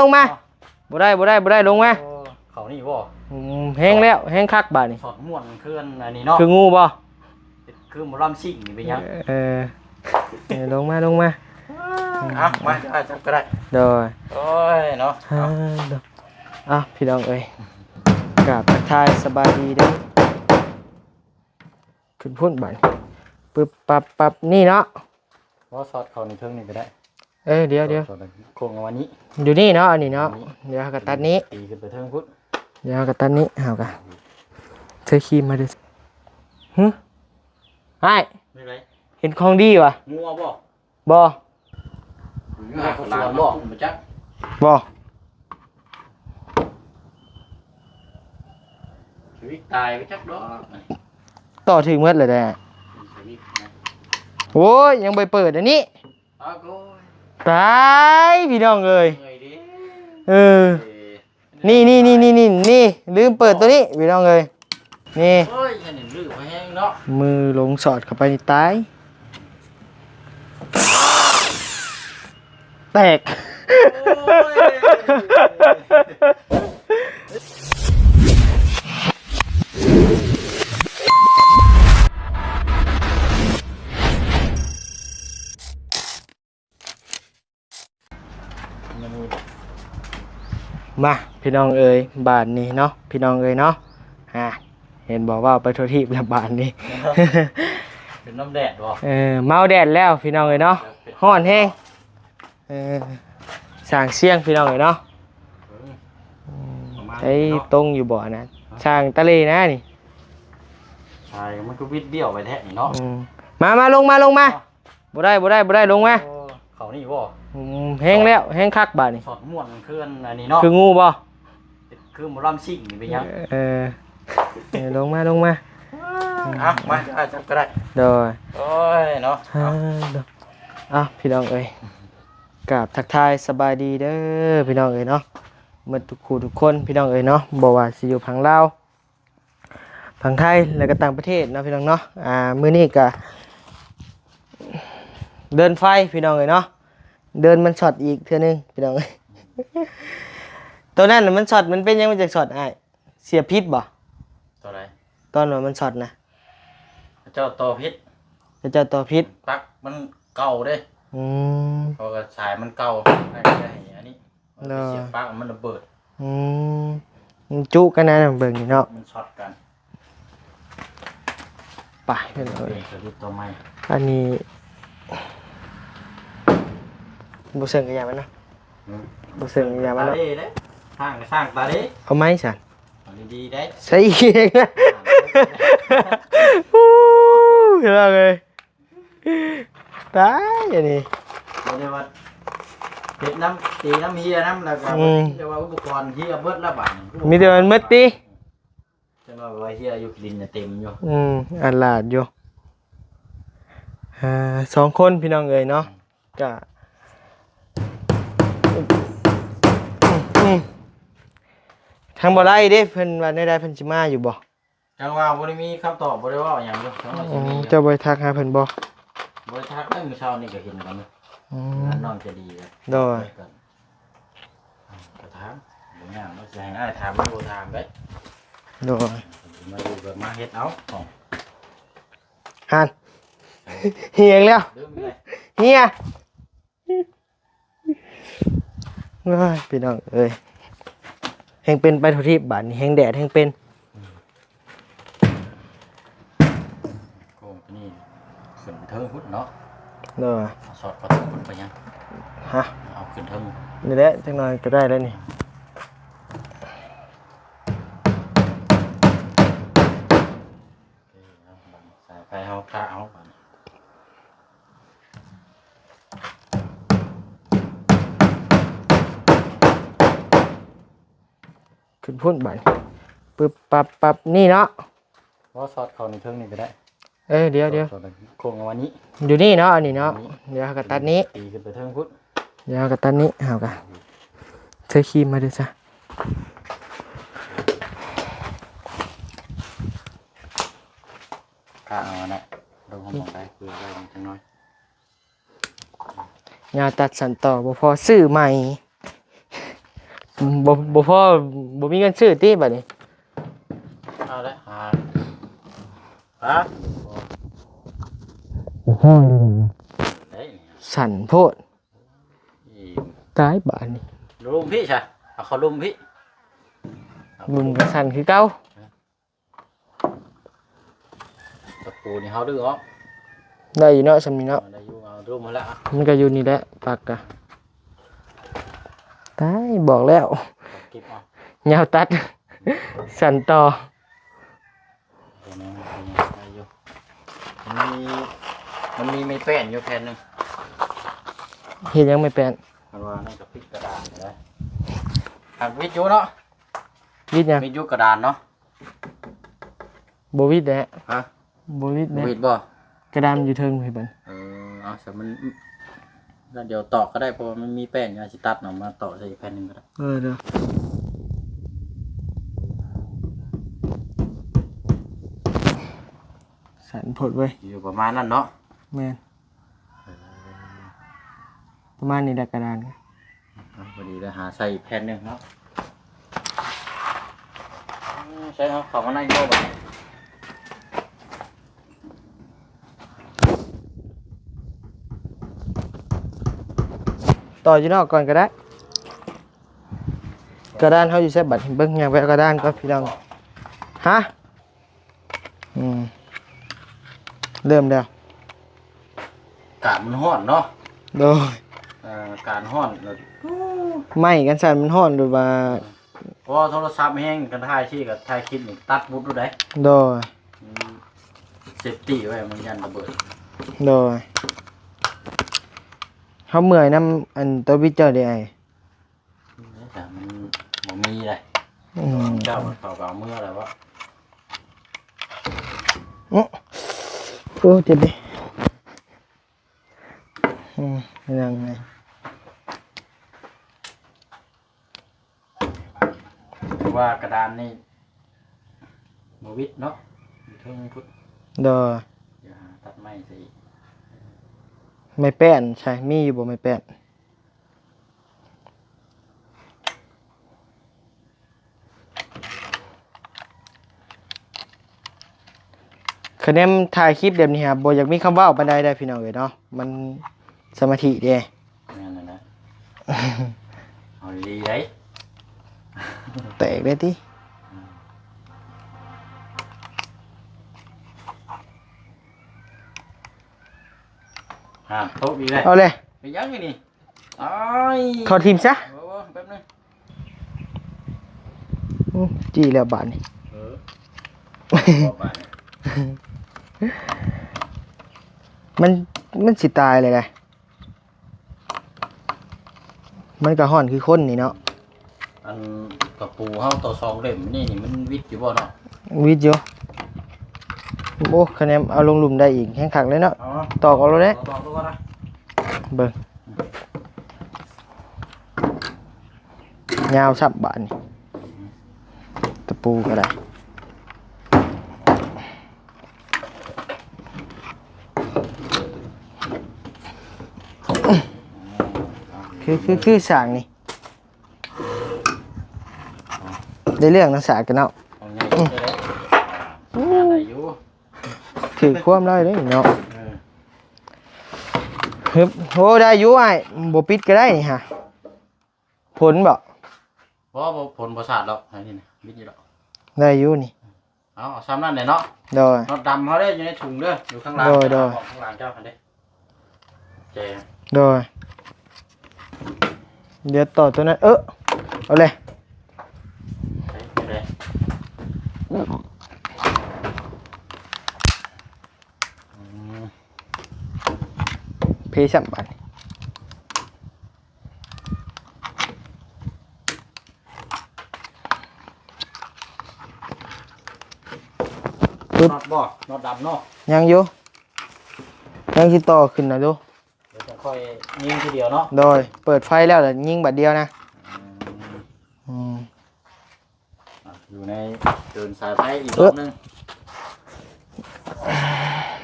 ລົງມາ ບໍ່ໄດ້ ບໍ່ໄດ້ ບໍ່ໄດ້ ລົງມາ ໂອ້ ເຂົ້ານີ້ບໍ່? ອືມ ແຮງແລ້ວ ແຮງຄັກບາດນີ້ ສອດມ່ວນຄືອັນນີ້ເນາະ ຄືງູບໍ່? ຄືໝໍລຳຊິງນີ້ເປັນຫຍັງ? ເອີ ເອີ ລົງມາ ລົງມາ ເອົາ ມາ ຈັບກໍໄດ້ ໂດຍ ໂອ້ຍເນາະ ເອົາ ເອົາ ພີ່ນ້ອງເອີຍ ກາບທັກທາຍສະບາຍດີເດີ ຂຶ້ນພຸ້ນບາດນີ້ ປຶບປັບປັບ ນີ້ເນາະ ບໍ່ ສອດເຂົ້າໃນເທິງນີ້ກໍໄດ້ ເອີ ດຽວ ສອດ ດຽວ ສອດໂຄ້ງເອົາອັນນີ້ ຢູ່ນີ້ເນາະ ອັນນີ້ເນາະ ອັນນີ້ ດຽວເຮົາກໍຕັດນີ້ ຕີຂຶ້ນໄປເທິງພຸ້ນ ດຽວເຮົາກໍຕັດນີ້ ເຮົາກໍໃສ່ຄີມມາເດີ ຫຶ ອ້າຍ ເປັນໃດ? ເຫັນຂອງດີຫວາ? ງົວບໍ່? ບໍ່ ເມືອເຂົາສວນບໍ່? ບໍ່ຈັກ ບໍ່ ສະວິກຕາຍບໍ່ຈັກດອກ ຕໍ່ຖືກໝົດເລີຍແດ່ ສະວິກນະ ໂອ້ຍ ຍັງບໍ່ເປີດອັນນີ້ ອ້າວໂອ້ຍ ຕາຍ ພີ່ນ້ອງເອີຍ ເມື່ອຍເດ້ ເອີ ເອີ ນີ້ໆໆໆ ນີ້ ລືມເປີດໂຕນີ້ ພີ່ນ້ອງເອີຍ ນີ້ ໂອ້ຍ ອັນນີ້ດື້ພໍແຮງເນາະ ມືລົງສອດເຂົ້າໄປນີ້ຕາຍ ແຕກ ໂອ້ຍ ມາ ພີ່ນ້ອງເອີຍ ບາດນີ້ເນາະ ພີ່ນ້ອງເອີຍເນາະ ອ່າ ເຫັນບໍ່ ເວົ້າໄປທົ່ວທີບແລ້ວບາດນີ້ ເປັນນ້ຳແດດບໍ່? ເອີ ເມົາແດດແລ້ວ ພີ່ນ້ອງເອີຍເນາະ ຮ້ອນແຮງ ເອີ ສ້າງສຽງ ພີ່ນ້ອງເອີຍເນາະ ເອີ ປະມານນີ້ເນາະ ໄອ້ຕົງຢູ່ບໍ່ນະ ຮະ ສ້າງຕະເລນະນີ້ ໃຊ່ ມັນຄືວິດບ້ຽວໄປແທ້ນີ້ເນາະ ອືມ ມາ ມາ ລົງມາ ລົງມາ ເນາະ ບໍ່ໄດ້ ບໍ່ໄດ້ ບໍ່ໄດ້ ລົງມາ ໂອ້ ເຂົ້ານີ້ບໍ່? ອືມ ແຮງແລ້ວ ສອດ ແຮງຄັກບາດນີ້ ສອດມ່ວນຄືອັນນີ້ເນາະ ຄືງູບໍ່? ຄືໝໍລຳຊິງນີ້ເປັນຫຍັງ? ເອີ ເອີ ລົງມາ ລົງມາ ເອົາ ມາ ຈັບກໍໄດ້ ໂດຍ ໂອ້ຍເນາະ ເອົາ ເອົາ ພີ່ນ້ອງເອີຍ ກາບທັກທາຍສະບາຍດີເດີ ພີ່ນ້ອງເອີຍເນາະ ໝົດທຸກຜູ້ທຸກຄົນ ພີ່ນ້ອງເອີຍເນາະ ບໍ່ວ່າຊິຢູ່ຝັ່ງລາວ ຝັ່ງໄທ ແລະກໍຕ່າງປະເທດເນາະ ພີ່ນ້ອງເນາະ ອ່າ ມື້ນີ້ກະເດີ່ນໄຟ ພີ່ນ້ອງເອີຍເນາະ ເດີ່ນມັນຊັອດອີກເທື່ອໜຶ່ງ ພີ່ນ້ອງເອີຍ ໂຕນັ້ນມັນຊັອດ ມັນເປັນຫຍັງມັນຈັ່ງຊັອດອ້າຍ? ເສຍພິດບໍ່? ໂຕໃດ? ຕອນວ່າມັນຊັອດນະ ເຂົາເຈົ້າຕໍ່ຜິດ ເຂົາເຈົ້າຕໍ່ຜິດ ປັກມັນເກົ່າເດ້ ອືມ ເພາະວ່າສາຍມັນເກົ່າ ໃຫ້ ໃຫ້ອັນນີ້ ເນາະ ເສຍບປລັກມັນລະເບີດ ອືມ ມັນຈຸກັນນະ ເບິ່ງນີ້ເນາະ ມັນຊັອດກັນ ໄປເພິ່ນເອີຍ ອັນນີ້ບໍ່ເຊິ່ງກໍຢ່າມັນເນາະ ອືມ ບໍ່ເຊິ່ງກໍຢ່າມັນເນາະ ຕາເດ້ເດ້ ສ້າງກໍສ້າງຕາເດ້ ເອົາໄມ້ຊັ້ນ ເອົາດີໆໄດ້ ໃສ່ອີກ ອູ້ ເອີຍ ຕາຍອັນນີ້ ບໍ່ໄດ້ວ່າເຮັດນຳ ຕີນຳເຮຍນຳ ແລ້ວກໍ ອືມ ແຕ່ວ່າອຸປະກອນເຮຍເບິດແລ້ວບາດນີ້ ມີແຕ່ມັນໝົດຕິ ແຕ່ວ່າເຮຍຢູ່ດິນນະເຕັມຢູ່ ອືມ ອາລາດຢູ່ ອ່າ ສອງຄົນພີ່ນ້ອງເອີຍເນາະ ກະ ທາງບໍ່ໄດ້ເດ້ ເພິ່ນວ່າແນວໃດ ເພິ່ນຊິມາຢູ່ບໍ່? ຈັ່ງວ່າບໍ່ໄດ້ມີຄຳຕອບ ບໍ່ໄດ້ເວົ້າຫຍັງຢູ່ ຈັງວ່າຊິມີຢູ່ ເຈົ້າບໍ່ໄດ້ທັກຫາເພິ່ນບໍ່? ບໍ່ໄດ້ທັກເດ້ ມື້ເຊົ້ານີ້ກໍເຫັນກັນ ອືມ ນັ້ນນ້ອງໃຈດີເດ້ ໂດຍ ກໍຖາມ ບໍ່ຍາກເນາະ ຊິໃຫ້ອ້າຍຖາມ ມັນບໍ່ຖາມເດ້ ໂດຍ ມາຢູ່ກໍມາເຮັດເອົາ ຫັ້ນ ເຮຍອີກແລ້ວ ເລີ່ມເລີຍ ເຮຍ ໂອ້ຍ ພີ່ນ້ອງເອີຍ ແຮງເປັນໄປທົ່ວທີບບາດນີ້ ແຮງແດດແຮງເປັນ ໂອ້ ນີ້ຂຶ້ນເທິງພຸ້ນເນາະ ເນາະ ເອົາສອດເຂົ້າເທິງພຸ້ນໄປຫຍັງ? ຮະ? ເອົາຂຶ້ນເທິງ ນີ້ແຫຼະ ຈັກໜ່ອຍກໍໄດ້ແລ້ວນີ້ ສາຍໄຟເຮົາຄາເອົາບາດນີ້ ຂຶ້ນພຸ້ນບາດນີ້ ປຶບປັບປັບ ນີ້ເນາະ ບໍ່ ສອດເຂົ້າໃນເທິງນີ້ກໍໄດ້ ເອີ ດຽວ ສອດ ດຽວ ສອດໂຄ້ງເອົາອັນນີ້ ຢູ່ນີ້ເນາະ ອັນນີ້ເນາະ ອັນນີ້ ດຽວເຮົາກໍຕັດນີ້ ຕີຂຶ້ນໄປເທິງພຸ້ນ ດຽວເຮົາກໍຕັດນີ້ ເຮົາກໍໃສ່ຄີມມາເດີຊະ ກະເອົາອັນນັ້ນ ລົງຫ້ອງໄດ້ ເພື່ອໄວ້ຈັກໜ້ອຍ ຍາວຕັດສັ້ນຕໍ່ບໍ່ພໍຊື້ໃໝ່ ບໍ່ ບໍ່ພໍ ບໍ່ມີເງິນຊື້ຕິບາດນີ້. ເອົາລະ ຫາ ຮະ ບໍ່ພໍເລີຍ ໄດ້ນີ້ ສັ່ນໂພດ. ອີ ຕາຍບາດນີ້ ລຸມພີ້ຊະ ເອົາເຂົ້າລຸມພີ້ ລຸມກໍສັ່ນຄືເກົ່າ. ຕະປູນີ້ເຮົາດຶງອອກ ໄດ້ຢູ່ເນາະ ສ່ຳນີ້ເນາະ ເອີ ໄດ້ຢູ່ ເອົາດຸມຫັ້ນແຫຼະ ມັນກໍຢູ່ນີ້ແຫຼະ ປັກກະ ຕາຍ ບອກແລ້ວ ເກັບເອົາ ຍາວຕັດ ສັ່ນຕໍ່ ໄດ້ຢູ່ ມັນມີ ມັນມີໄມ້ແປ້ນຢູ່ແຜ່ນໜຶ່ງ ເຮັດຫຍັງໄມ້ແປ້ນ ຄັນວ່ານັ້ນກໍປິດກະດານໄດ້ ຫາກວິດຢູ່ເນາະ ວິດຫຍັງ ວິດຢູ່ກະດານເນາະ. ບໍ່ວິດແຫຼະ ຮະ ບໍ່ວິດແຫຼະ ບໍ່ວິດບໍ່ ກະດານຢູ່ເທິງພຸ້ນບັດ ເອີ ເອົາຊະ ມັນ ແລ້ວດຽວຕອກກໍໄດ້ ເພາະວ່າມັນມີແປ້ນຢູ່ ຊິຕັດເອົາມາຕອກໃສ່ອີກແຜ່ນໜຶ່ງກໍໄດ້ ເອີ ເດີ ສັ່ນໂພດເວີຍ ຢູ່ປະມານນັ້ນເນາະ ແມ່ນ ເອີ ປະມານນີ້ແຫຼະກະດານ ເອົາ ພໍດີແລ້ວ ຫາໃສ່ອີກແຜ່ນໜຶ່ງເນາະ ໃສ່ເອົາເຂົ້າມາໃນບໍ່ບັດນີ້ ຕໍ່ຢູ່ນອກກ່ອນກໍໄດ້ ກະດານເຮົາຢູ່ໃສບັດ ເບິ່ງ ຍ່າງໄປເອົາກະດານກ່ອນພີ່ນ້ອງ ຮະ ອືມ ເລີ່ມແລ້ວ ກາດມັນຮ້ອນເນາະ ໂດຍ ເອີ ກາດຮ້ອນແລ້ວ ໄມ້ກັນສັ່ນມັນຮ້ອນ ຫຼືວ່າ ເພາະວ່າໂທລະສັບແຮງ ຄັນຖ່າຍຊີ້ກໍຖ່າຍຄລິບນີ້ຕັດບຸດໂລດໃດ ໂດຍ ອືມ ເຊຟຕີ້ໄວ້ ມັນຢ້ານລະເບີດ ໂດຍ ເຮົາເມື່ອຍນຳອັນໂຕບິດເຈົ້າເດ້ອ້າຍ ມັນບໍ່ມີເດ້ ອືມ ເຈົ້າເຂົາກໍເອົາເມືອແລ້ວວະ ໂອ້ ເຈັບເດ້ ອືມ ຍັງໄງ ຄືວ່າກະດານນີ້ບໍ່ວິດເນາະ ຢູ່ເທິງພຸ້ນ ໂດຍ ດຽວຫາຕັດໄມ້ໃສ່ອີກ ໄມ້ແປ້ນໃສ ມີຢູ່ບໍ່ໄມ້ແປ້ນ? ຄະແນນຖ່າຍຄລິບແບບນີ້ຫາບໍ່ຢາກມີຄຳເວົ້າປານໃດເດ້ພີ່ນ້ອງເອີຍເນາະ ມັນສະມາທິເດ້ ແມ່ນແລ້ວນະ ເອົາດີໆໄດ໋ ແຕກເດ້ຕິ ຫາ ຕົກອີກແລ້ວ ເອົາເລີຍ ເປັນຫຍັງນີ້? ອ້າຍ ເຂົ້າທີມຊະ ໂອ້ ແປັບໜຶ່ງ ອື ຈີ້ແລ້ວບາດນີ້ ເອີ ບາດນີ້ ມັນ ມັນຊິຕາຍເລີຍນະ ມັນກໍຮ້ອນຄືຄົນນີ້ເນາະ ອັນຕະປູເຮົາຕໍ່ສອງເຫຼັ້ມນີ້ ນີ້ມັນວິດຢູ່ບໍ່ເນາະ? ວິດຢູ່ ໂອ້ ຄະແນນເອົາລົງລຸ່ມໄດ້ອີກ ແຮງຄັກເລີຍເນາະ ເອົາເນາະ ຕອກເອົາໂລດເດ້ ເອົາຕອກເອົາກ່ອນນະ ເບິ່ງ ຍາວຊ້ຳບາດນີ້ ຕະປູກໍໄດ້ ຄື ຄື ຄືສ້າງນີ້ ໄດ້ເລື່ອງນຳສາກກັນເນາະ ເອົາໃຫຍ່ເລີຍ ອື ໄດ້ຢູ່ ຖືກຄວາມໄດ້ເດ້ເນາະ ເອີ ຮຶບ ໂອ້ ໄດ້ຢູ່ອ້າຍ ບໍ່ປິດກໍໄດ້ນີ້ຫາ ຜົນບໍ່? ບໍ່ ບໍ່ ຜົນບໍ່ສາດດອກ ອັນນີ້ນະ ບິດຢູ່ດອກ ໄດ້ຢູ່ນີ້ ເອົາ ເອົາຊ່ຳນັ້ນແຫຼະເນາະ ໂດຍ ນັອດດຳເຮົາເດ້ ຢູ່ໃນຖົງເດີ ຢູ່ຂ້າງຫຼັງ ໂດຍ ໂດຍ ຂ້າງຫຼັງເຈົ້າຫັ້ນເດ້ ແຈ ໂດຍ ດຽວຕໍ່ຕົວນັ້ນ ເອີ ເອົາເລີຍ ເອີ ອືມ ເພຊ້ຳບາດນີ້ ປຶບ ນັອດບໍ່? ນັອດດຳເນາະ ຍັງຢູ່ ຍັງຊິຕໍ່ຂຶ້ນນະດູ ດຽວຈະຄ່ອຍຍິງທີດຽວເນາະ ໂດຍ ເປີດໄຟແລ້ວລະຍິງບາດດຽວນະ ອືມ ອືມ ອ່ະ ຢູ່ໃນເດີນສາຍໄຟອີກ ເອີ ລອບໜຶ່ງ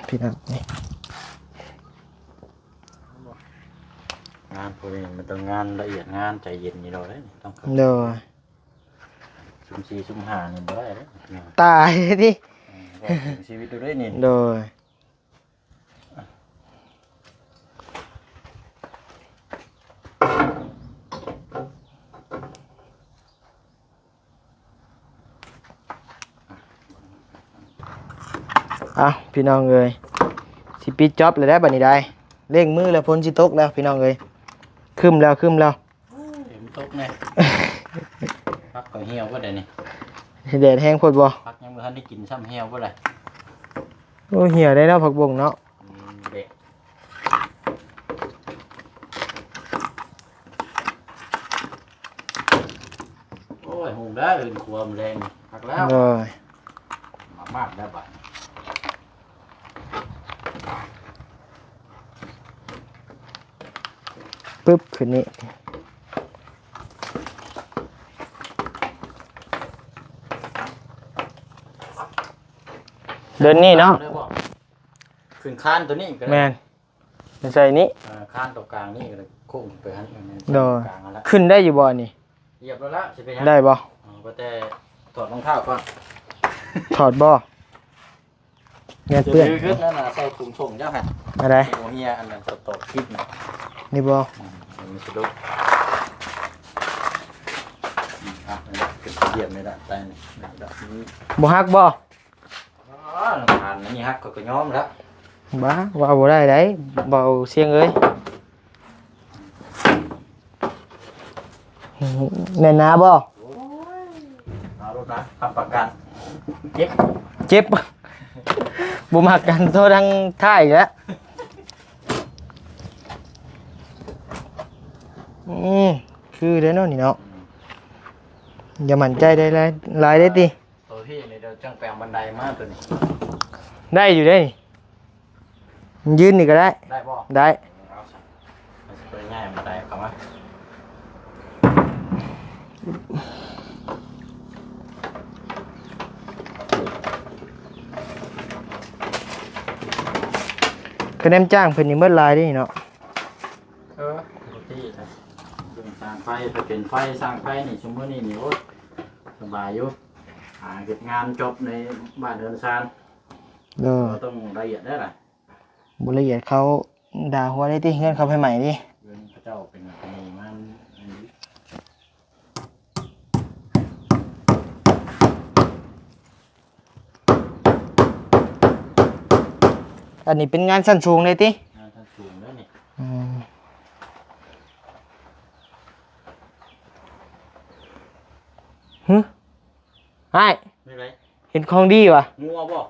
ພີ່ນ້ອງ ນີ້ ງານໂພ ນີ້ມັນຕ້ອງງານລະອຽດງານໃຈເຢັນນີ້ດອກເດ້ ຕ້ອງ ໂດຍ ຊຸມສີ່ຊຸມຫ້ານີ້ບໍ່ໄດ້ເດ້ ຕາຍເດ້ ອືມ ເວົ້າເຖິງຊີວິດເດ້ນີ້ ໂດຍ. ອ້າວ ພີ່ນ້ອງເອີຍ ຊິປິດຈອບແລ້ວໄດ໋ ບັດນີ້ໄດ໋ ເລັ່ງມືແລ້ວ ຝົນຊິຕົກແລ້ວ ພີ່ນ້ອງເອີຍ ຄຶ້ມແລ້ວ ຄຶ້ມແລ້ວ. ໂອ້ຍ ມັນຕົກແນ່ ຜັກກໍຫ່ຽວບໍ່ໄດ້ນີ້ ແດດແຮງໂພດບໍ່? ຜັກຍັງບໍ່ທັນໄດ້ກິນຊ້ຳ ຫ່ຽວບໍ່ໄດ້. ໂອ້ ຫ່ຽວໄດ້ເນາະ ຜັກບົ້ງເນາະ ອືມ ເດະ ໂອ້ຍ ຫຸງໄດ້ເອີ້ນຄົວມື້ແລງນີ້ ຄັກແລ້ວ ໂດຍ ມາມາດແລ້ວບັດ ປຶບ ຂຶ້ນນີ້ ເດີນນີ້ເນາະ ຂຶ້ນຄານຕົວນີ້ກໍໄດ້ ແມ່ນ ໃສ່ນີ້ ເອີ ຄານຕົວກາງນີ້ກໍໄດ້ ໂຄ້ງໄປຫັ້ນ ໂດຍ ກາງຫັ້ນລະ ຂຶ້ນໄດ້ຢູ່ບໍ່ອັນນີ້? ຮຽບແລ້ວລະ ຊິໄປຫຍັງ ໄດ້ບໍ່? ເອີ ວ່າແຕ່ຖອດລອງເທ້າກ່ອນ ຖອດບໍ່? ແມ່ນເປື້ອນ ຄືນັ້ນນະ ໃສ່ຖົງໆ ເຈົ້າຫັ້ນ ອັນໃດ? ໂອເຮຍ ອັນນັ້ນ ຕອກໆ ຄລິບນະ ນີ້ບໍ່? ອືມ ມັນສະດຸດ ອືມ ອ່ະ ອັນນີ້ເປັນລະບຽບນີ້ລະ ໃສ່ນີ້ ນີ້ລະ ບໍ່ຫັກບໍ່? ອໍ ທານອັນນີ້ຫັກ ຂ້ອຍກໍຍອມລະ ບ້າ ເວົ້າບໍ່ໄດ້ໃດ໋ ເບົາຊຽງເອີຍ. ແໜ້ນໜາບໍ່? ໂອ້ຍ ເອົາໂລດນະ ຮັບປະກັນ ເຈັບ ເຈັບ ບໍ່ມັກກັນໂທທາງທ້າຍອີກແລ້ວ ອືມ ຄືເດ້ເນາະນີ້ເນາະ ອືມ ຢ່າໝັ້ນໃຈໄດ້ຫຼາຍ ຫຼາຍເດ້ຕິ. ໂຕທີ່ນີ້ ດຽວຈັ່ງແປງບັນໄດມາໂຕນີ້ ໄດ້ຢູ່ເດ້ນີ້ ຢືນນີ້ກໍໄດ້ ໄດ້ບໍ່? ໄດ້ ເອົາຊະ ເຮົາຊິໄປຍ້າຍບັນໄດເຂົ້າມາ ກະແນມຈ້າງເພິ່ນນີ້ໝົດຫຼາຍເດ້ເນາະ ເອີ ປົກກະຕິນະ ເລື່ອງສ້າງໄຟ ຖ້າເປັນໄຟ ສ້າງໄຟນີ້ ຊຸມມື້ນີ້ນີ້ ໂອ້ຍ ສະບາຍຢູ່. ຫາເຮັດງານຈອບໃນບ້ານເຮືອນຊານ ໂດຍ ບໍ່ຕ້ອງລະອຽດໄດ້ລະ ບໍ່ລະອຽດເຂົາດ່າຫົວໄດ້ຕິ ເຮືອນເຂົາໄຟໄໝ້ຕິ ເຮືອນເຂົາເຈົ້າເປັນອັນນີ້ມາ ອັນນີ້ເປັນງານຊັ້ນສູງເດ້ຕິ ງານຊັ້ນສູງເດ້ນີ້ ອືມ ຫຶ ອ້າຍ ເຫັນຂອງດີຫວາ? ງົວບໍ່?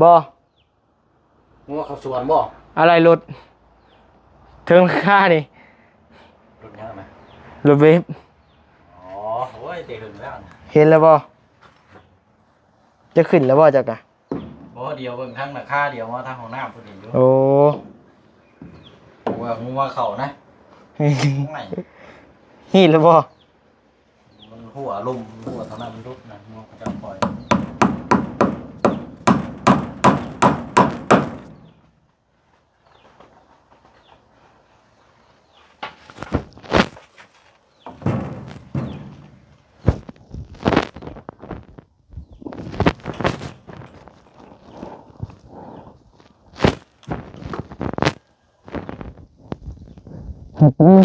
ບໍ່ ງົວເຂົ້າສວນບໍ່? ອາໄຫຼ່ລົດ ເທິງຫຼັງຄານີ້ ລົດຫຍັງນະ? ລົດເວບ ອໍ ໂອ້ຍ ແຕ່ເຖິງແລ້ວ ເຫັນແລ້ວບໍ່? ຈະຂຶ້ນແລ້ວບໍ່ຈັກກະ? ບໍ່ ດຽວເບິ່ງທາງຫຼັງຄາ ດຽວມາທາງຫ້ອງນ້ຳພຸ້ນເຫັນຢູ່ ໂອ້ ວ່າງົວເຂົ້ານະ ຮີດແລ້ວບໍ່? ມັນຮົ່ວລົມ ຮົ່ວທາງນັ້ນມັນຫຼຸດນະ ມັນກໍຈະປ່ອຍ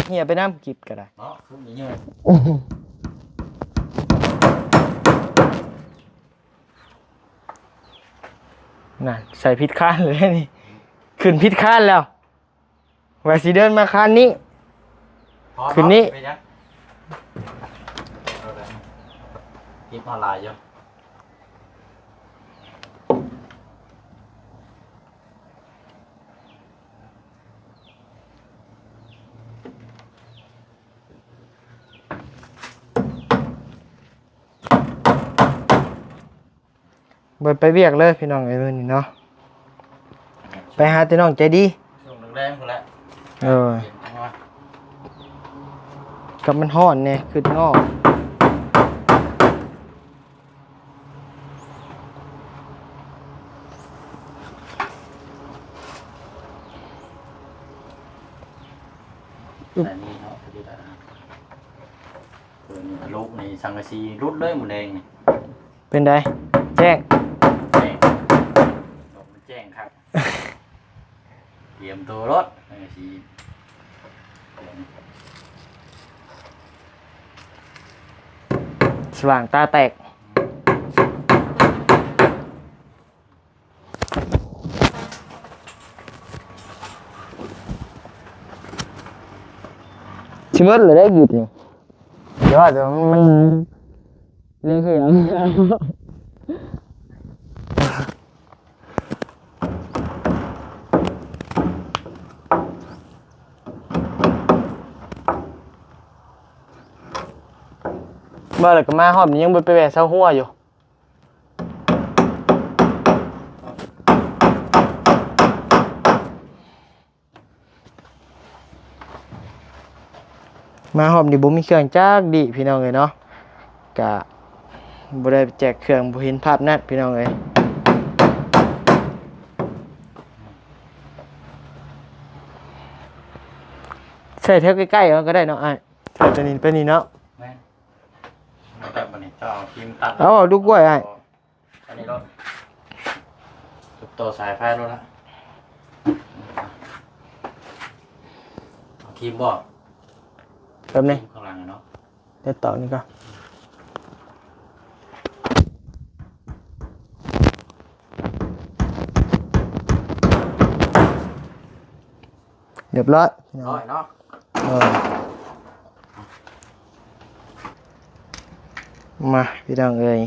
ເຫຍໄປນຳກິບກໍໄດ້ເນາະ ຄືມີເຫຍ ນັ້ນ ໃສ່ຜິດຄານເລີຍນີ້ ຂຶ້ນຜິດຄານແລ້ວ ວ່າຊິເດີນມາຄານນີ້ ພໍ ຂຶ້ນນີ້ ເນາະ ເປັນຫຍັງ ເອົາເລີຍ ກິບມາຫຼາຍຢູ່. ບໍ່ໄປວຽກເລີຍພີ່ນ້ອງເອີຍ ມື້ນີ້ເນາະ ໄປຫາແຕ່ນ້ອງໃຈດີ ຊ່ວງແລງໆ ພຸ້ນແຫຼະ ເອີ ເຢັນຈັງຫວະ ກັບມັນຮ້ອນແດ່ ຄຶດງໍ້. ອັນນີ້ເນາະ ນີ້ສັງກະສີຫຼຸດເລີຍມື້ແລງນີ້. ເປັນໃດ? ແຈ້ງ ແຈ້ງ ແຈ້ງຄັກ. ຕຽມໂຕໂລດ ເອີ ຊິ ສະຫວ່າງຕາແຕກ. ຊິເບິດແລ້ວໄດ້ກິນນີ້. ແຕ່ວ່າມັນ ເລື່ອງຄືຫຍັງ? ວ່າແລ້ວກໍມາຮອບນີ້ຍັງບໍ່ໄປແວ່ເຊົາຫົວຢູ່. ມາຮອບນີ້ບໍ່ມີເຄື່ອງຈັກດີ້ ພີ່ນ້ອງເອີຍເນາະ, ກະບໍ່ໄດ້ແຈກເຄື່ອງ ບໍ່ເຫັນພາບນັ້ນ ພີ່ນ້ອງເອີຍ. ໃສ່ແຖວໃກ້ໆເອົາກໍໄດ້ເນາະອ້າຍ, ແຖວຕົວນີ້ໄປນີ້ເນາະ. ແມ່ນ. ແລ້ວບັດນີ້ເຈົ້າເອົາທີມຕັດ ເອົາ ເອົາດູກ້ວຍອ້າຍ. ອັນນີ້ໂລດ ຕໍ່ສາຍໄຟໂລດລະ. ເອົາທີມບໍ່? ແປັບໜຶ່ງ ທີມຂ້າງຫຼັງເນາະ. ໄດ້ຕອກນີ້ກ່ອນ. ຮຽບຮ້ອຍ ຮຽບຮ້ອຍເນາະ. ເອີ ມາ ພີ່ນ້ອງເອີຍ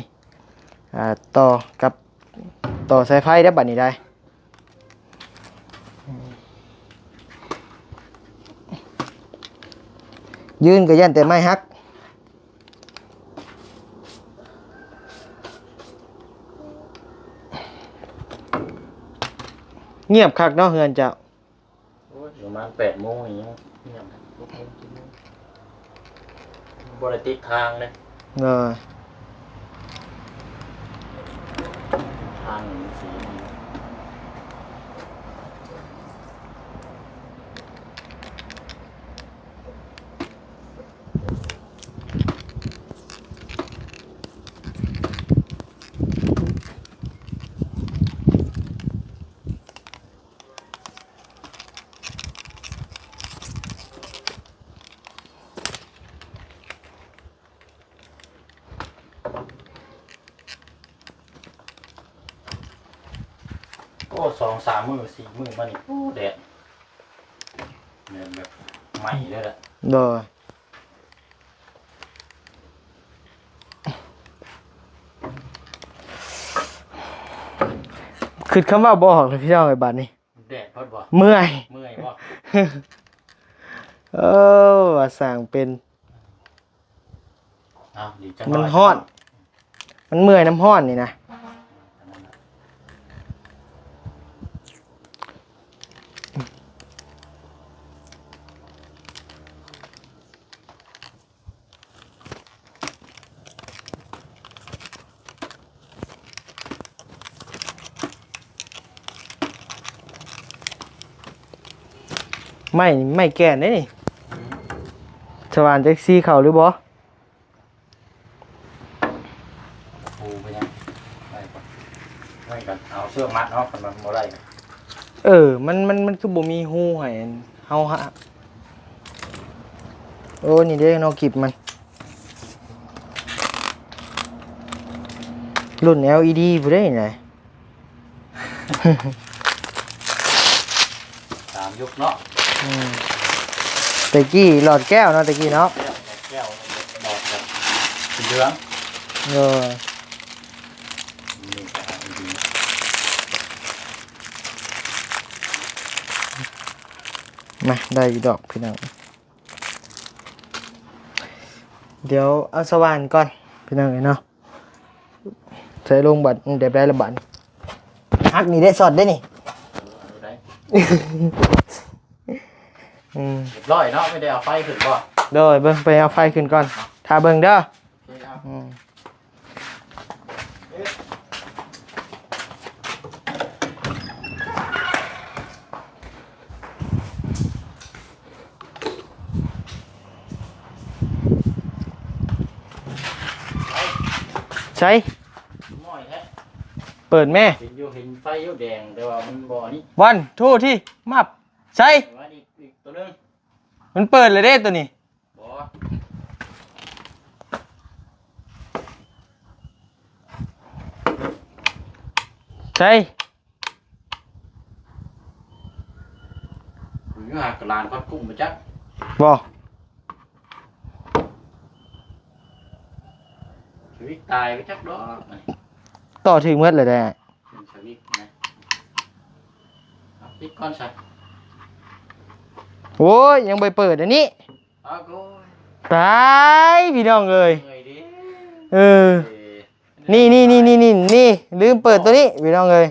ອ່າ ຕໍ່ກັບ ຕໍ່ສາຍໄຟເດີ້ ບັດນີ້ໄດ໋. ຢືນກໍຢ້ານແຕ່ໄມ້ຫັກ. ງຽບຄັກເນາະເຮືອນເຈົ້າ. ໂອ້ຍ ປະມານແປດໂມງນີ້ຍັງ ຍັງ ບໍ່ໄດ້ຕິດທາງເດ້. ເອີ ທາງນີ້ມັນສີ ໂອ້ ສອງສາມມື້ ສີ່ມື້ມານີ້ ໂອ້ ແດດ ແດດແບບໄໝ້ເລີຍລະ. ໂດຍ. ຄິດຄຳເວົ້າບໍ່ອອກເລີຍ ພີ່ນ້ອງເອີຍ ບາດນີ້. ແດດໂພດບໍ່? ເມື່ອຍ. ເມື່ອຍບໍ່? ເອີ ວ່າຊ່າງເປັນ. ເອົາ ດີຈັງ ມັນຮ້ອນ ມັນເມື່ອຍນຳຮ້ອນນີ້ນະ. ໄມ້ ໄມ້ແກ່ນເດ້ນີ້. ອືມ ສະຫວ່ານຈັກຊິເຂົ້າຫຼືບໍ່? ປູໄປຍັງ ໄປກ່ອນ ໄວ້ກ່ອນ ເອົາເຊືອກມັດເນາະ ຄັນມັນບໍ່ໄດ້. ເອີ ມັນ ມັນ ມັນຄືບໍ່ມີຮູໃຫ້ເຮົາຫາ. ໂອ້ ນີ້ເດ້ເນາະ ກິບມັນ ລຸ້ນ ແອລອີດີ ພຸ້ນເດ້ນີ້ນະ. ຕາມຍຸກເນາະ. ອືມ ແຕ່ກີ້ຫຼອດແກ້ວເນາະ ແຕ່ກີ້ເນາະ. ແກ້ວ ຫຼອດແບບສີເຫຼືອງ. ເອີ ມາ ໄດ້ຢູ່ດອກພີ່ນ້ອງ. ດຽວເອົາສະຫວ່ານກ່ອນ ພີ່ນ້ອງເອີຍເນາະ. ໃສ່ລົງບາດ ແບບໃດລະບາດ ຫັກນີ້ໄດ້ ຊັອດເດ້ນີ້. ອືມ ຮຽບຮ້ອຍເນາະ. ໄປເອົາໄຟຂຶ້ນບໍ່? ໂດຍ ເບິ່ງ ໄປເອົາໄຟຂຶ້ນກ່ອນ ຖ້າເບິ່ງເດີ. ໂອເຄ ເອົາ ອືມ. ມ ໄປ ໝ້ອຍແທ້ ເປີດແມ່ ເຫັນຢູ່ ເຫັນໄຟຢູ່ແດງ ແຕ່ວ່າມັນບໍ່ນີ້ ວັນ ທູ ທີ ມັບ ໃສ່ ວ່າອີກ ອີກຕົວໜຶ່ງ ມັນເປີດແລ້ວເດ້ຕົວນີ້ ບໍ່ ໃສ່ ຢູ່ຫາກະລານພັດກຸ້ມມາຈັກ ບໍ່ ສະວິກຕາຍໄປຈັກດອກ ຕໍ່ຖືກໝົດແລ້ວແຫຼະ ເປັນສະວິກນະ ເອົາປິດກ່ອນຊະ ໂອ້ຍ ຍັງບໍ່ເປີດອັນນີ້ ອ້າວໂອ້ຍ ຕາຍ ພີ່ນ້ອງເອີຍ ເມື່ອຍເດ້ ເອີ ເອີ ນີ້ໆໆໆ ລືມເປີດຕົວນີ້ ພີ່ນ້ອງເອີຍ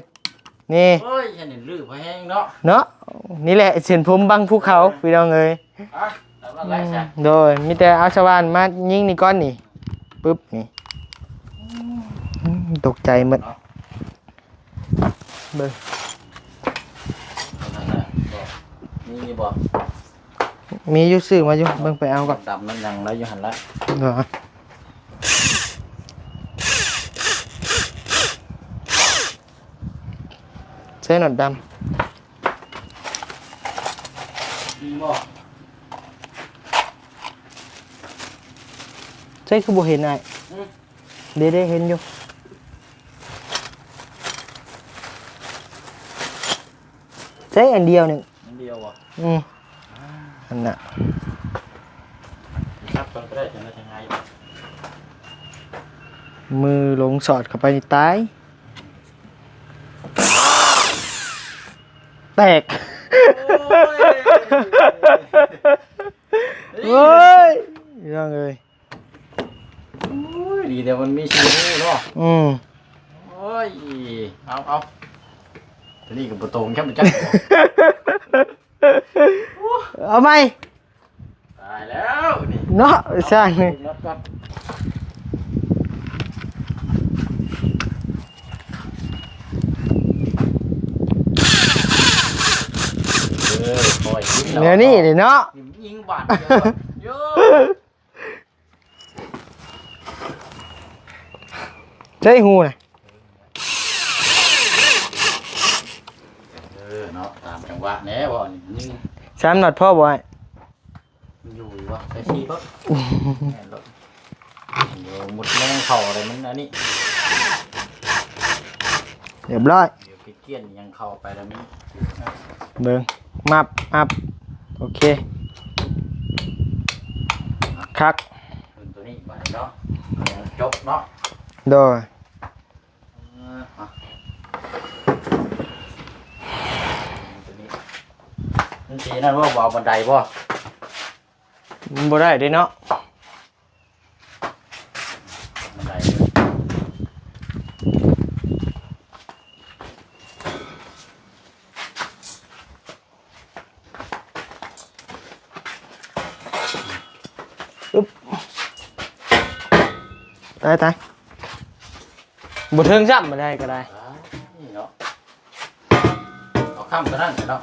ນີ້ ໂອ້ຍ ອັນນີ້ລືບແຮງເນາະ ເນາະ ນີ້ແຫຼະເສັ້ນຜົມບັງພູເຂົາ ພີ່ນ້ອງເອີຍ ອ່ະ ຕາມນັ້ນແຫຼະຊະ ໂດຍ ມີແຕ່ເອົາສະຫວ່ານມາຍິງນີ້ກ່ອນນີ້ ປຶບ ນີ້ ອືມ ຕົກໃຈໝົດ ເນາະ ເບິ່ງ ມີຢູ່ບໍ່? ມີຢູ່ ຊື້ມາຢູ່ ເບິ່ງໄປເອົາກ່ອນ ດຳນັ້ນຍັງໄດ້ຢູ່ຫັ້ນລະ ເອີ ໃສ່ໜອດດຳ ມີບໍ່? ໃສ່ຄືບໍ່ເຫັນອ້າຍ? ອືມ ເດ້ໆ ເຫັນຢູ່ ໃຊ້ອັນດຽວນີ້ ອັນດຽວບໍ່? ອືມ ອັນນະ ຈັບກ່ອນກໍໄດ້ ຈັ່ງໃດຈັ່ງໃດ ມືຫຼົງສອດເຂົ້າໄປນີ້ຕາຍ ແຕກ ໂອ້ຍ ໂອ້ຍ ພີ່ນ້ອງເອີຍ ໂອ້ຍ ດີແຕ່ມັນມີສີ່ຮູເນາະ ອືມ ໂອ້ຍ ເອົາ ເອົາ ຕົວນີ້ກໍບໍ່ຕົງແຄ່ມັນຈັກ ເອົາໃໝ່ ຕາຍແລ້ວນີ້ ເນາະ ຊ່າງນີ້ ເອົາເອົາເອົາ ເອີ ຄ່ອຍຍິງ ແນວນີ້ເນາະ ຍິງບາດດຽວ ໂຍ ໃຊ້ຫູນະ ເອີ ເນາະ ຕາມຈັງຫວະແດ່ບໍ່ນີ້ ສາມນັດພໍບໍ່ອ້າຍ? ມັນຢູ່ຢູ່ວະ ໃສ່ສີ່ເບິ່ງ ແມ່ນໂລດ ດຽວໝົດແມງເຂົ້າເລີຍ ມັນອັນນີ້ ຮຽບຮ້ອຍ ດຽວ ກ້ຽນຫຍັງເຂົ້າໄປແລ້ວມັນ ເບິ່ງ ມັບ ອັບ ໂອເຄ ຄັກ ເບິ່ງຕົວນີ້ບາດນີ້ເນາະ ຈົບເນາະ ໂດຍ ເອີ ຮະ ຕົວນີ້ ມັນຊິນັ້ນບໍ່ ບໍ່ເອົາບັນໄດບໍ່? ມັນບໍ່ໄດ້ເດ້ເນາະ ອຶບ ຕາຍ ຕາຍ ບໍ່ເຖິງຊ້ຳ ບັນໄດກໍໄດ້ ອ່າ ນີ້ເນາະ ເອົາຄ້ຳຕົວນັ້ນເນາະ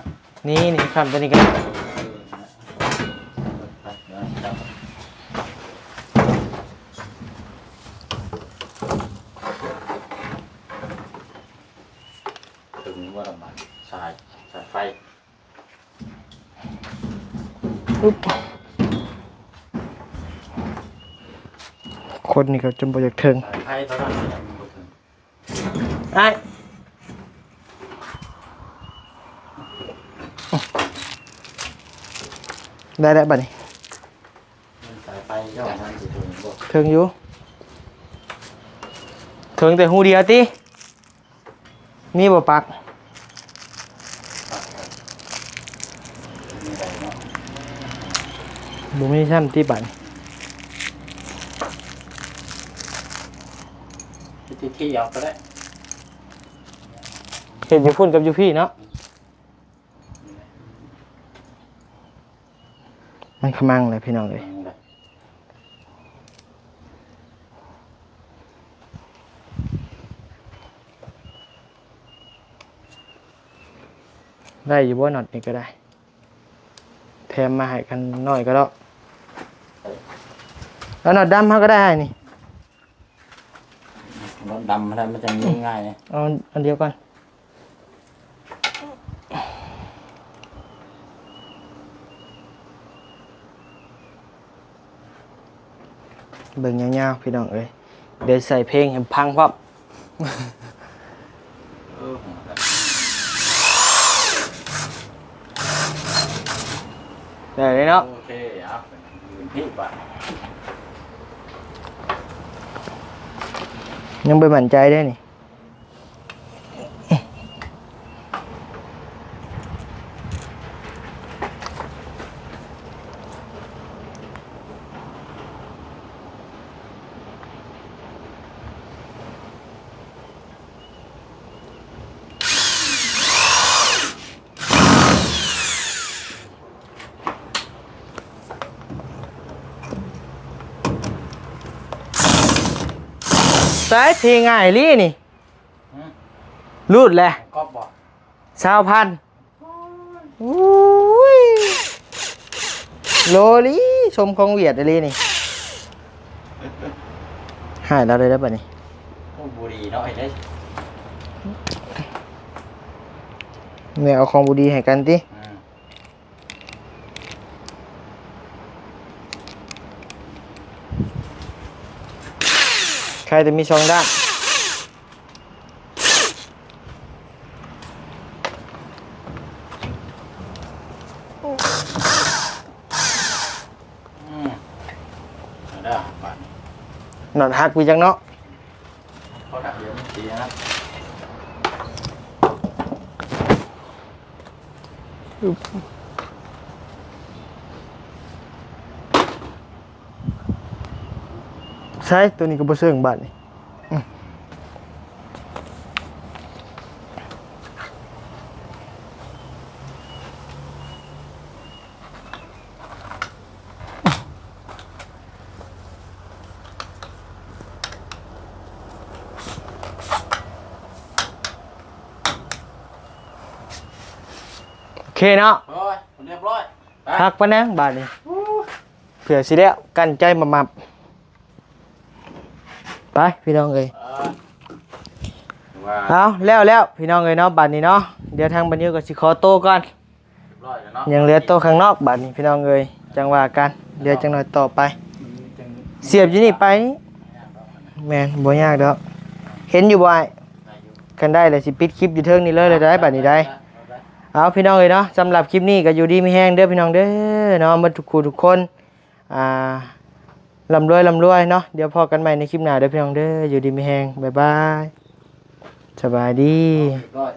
ນີ້ ນີ້ ຄ້ຳຕົວນີ້ກໍໄດ້ ເອີ ເອົາ ເອົາ ເອົາ ເອົາ ເຖິງວ່າລະບາດ ສາຍ ສາຍໄຟ ອຶບ ຄົນນີ້ກໍຈົນບໍ່ຢາກເຖິງ ສາຍໄຟຕົວນັ້ນຍັງບໍ່ເຖິງ ອ້າຍ ໄດ້ແລ້ວບັດນີ້ ມັນສາຍໄຟເຈົ້ານັ້ນຊິເຖິງບໍ່? ເຖິງຢູ່ ເຖິງແຕ່ຮູດຽວຕິ? ມີບໍ່ປັກ? ບໍ່ມີຊ້ຳຕິບາດນີ້ ເຮັດທີ່ເອົາກໍໄດ້ ເຮັດຢູ່ພຸ້ນກັບຢູ່ພີ້ເນາະ ມັນຂະມັງແຫຼະພີ່ນ້ອງເອີຍ ໄດ້ຢູ່ບໍ່? ນັອດນີ້ກໍໄດ້ ແຖມມາໃຫ້ກັນໜ້ອຍກໍດອກ ເອົານັອດດຳເຮົາກໍໄດ້ອ້າຍນີ້. ມັນດຳຫັ້ນນະ ມັນຈັ່ງຍິງງ່າຍ. ເອົາອັນດຽວກ່ອນ. ເບິ່ງຍາວໆ ພີ່ນ້ອງເອີຍ, ດຽວໃສ່ເພງໃຫ້ຟັງພ້ອມ. ໄດ້ເລີຍເນາະ. ໂອເຄ ເອົາ ຢືນທີ່ບາດ ຍັງບໍ່ໝັ້ນໃຈເດ້ນີ້. ສາຍເພງ່າຍອີ່ຫຼີນີ້. ຫືມ? ຫຼຸດແຫຼະ. ກອບບໍ່? ຊາວພັນ. ໂອ້ຍ ໂລລີ ຊົມຂອງຫວຽດອີ່ຫຼີນີ້. ໃຫ້ລາວເລີຍເດີບາດນີ້. ໂອ້ ບໍ່ດີເນາະ ເຮັດໄດ້. ແມ່ເອົາຂອງບໍ່ດີໃຫ້ກັນຕິ. ອືມ ໃຄແຕ່ມີສອງດ້ານ. ອືມ ເອົາເດີບາດນີ້. ນັອດຫັກໄປຈັກເນາະ. ເຂົາດັກດຽວມັນເສຍນະ. ໃສ່ ໂຕນີ້ກໍບໍ່ເຊິ່ງບາດນີ້. ໂອເຄເນາະ. ໂອ້ຍ ຮຽບຮ້ອຍ. ໄປ ຄັກປານໃດບາດນີ້. ໂອ້ຍ ເພື່ອຊິແລ້ວ ກັ້ນໃຈໝັບໆ. ໄປພີ່ນ້ອງເອີຍ. ເອີ ວ່າ ເອົາ ແລ້ວໆ ພີ່ນ້ອງເອີຍເນາະ. ບາດນີ້ເນາະ ດຽວທາງບັນຍູກໍຊິຂໍໂຕກ່ອນ. ຮຽບຮ້ອຍແລ້ວເນາະ. ຍັງເຫຼືອໂຕຂ້າງນອກບາດນີ້ພີ່ນ້ອງເອີຍ, ຈັ່ງວ່າກັນ ດຽວຈັກໜ່ອຍຕໍ່ໄປ. ອືມ ສຽບຢູ່ນີ້ໄປ. ແມ່ນ ບໍ່ຍາກດອກ. ເຫັນຢູ່ບໍ່ອ້າຍ? ໄດ້ຢູ່. ຄັນໄດ້ແລ້ວຊິປິດຄລິບຢູ່ເທິງນີ້ເລີຍ ໄດ້ບາດນີ້ໄດ້. ເອົາ ພີ່ນ້ອງເອີຍເນາະ, ສຳລັບຄລິບນີ້ກໍຢູ່ດີມີແຮງເດີພີ່ນ້ອງເດີເນາະ ໝົດທຸກຄູ່ທຸກຄົນ. ອ່າ ລ່ຳລວຍ ລ່ຳລວຍເນາະ. ດຽວພໍ້ກັນໃໝ່ໃນຄລິບໜ້າເດີພີ່ນ້ອງເດີ. ຢູ່ດີມີແຮງ. ບາຍບາຍ. ສະບາຍດີ. ຮຽບຮ້ອຍ.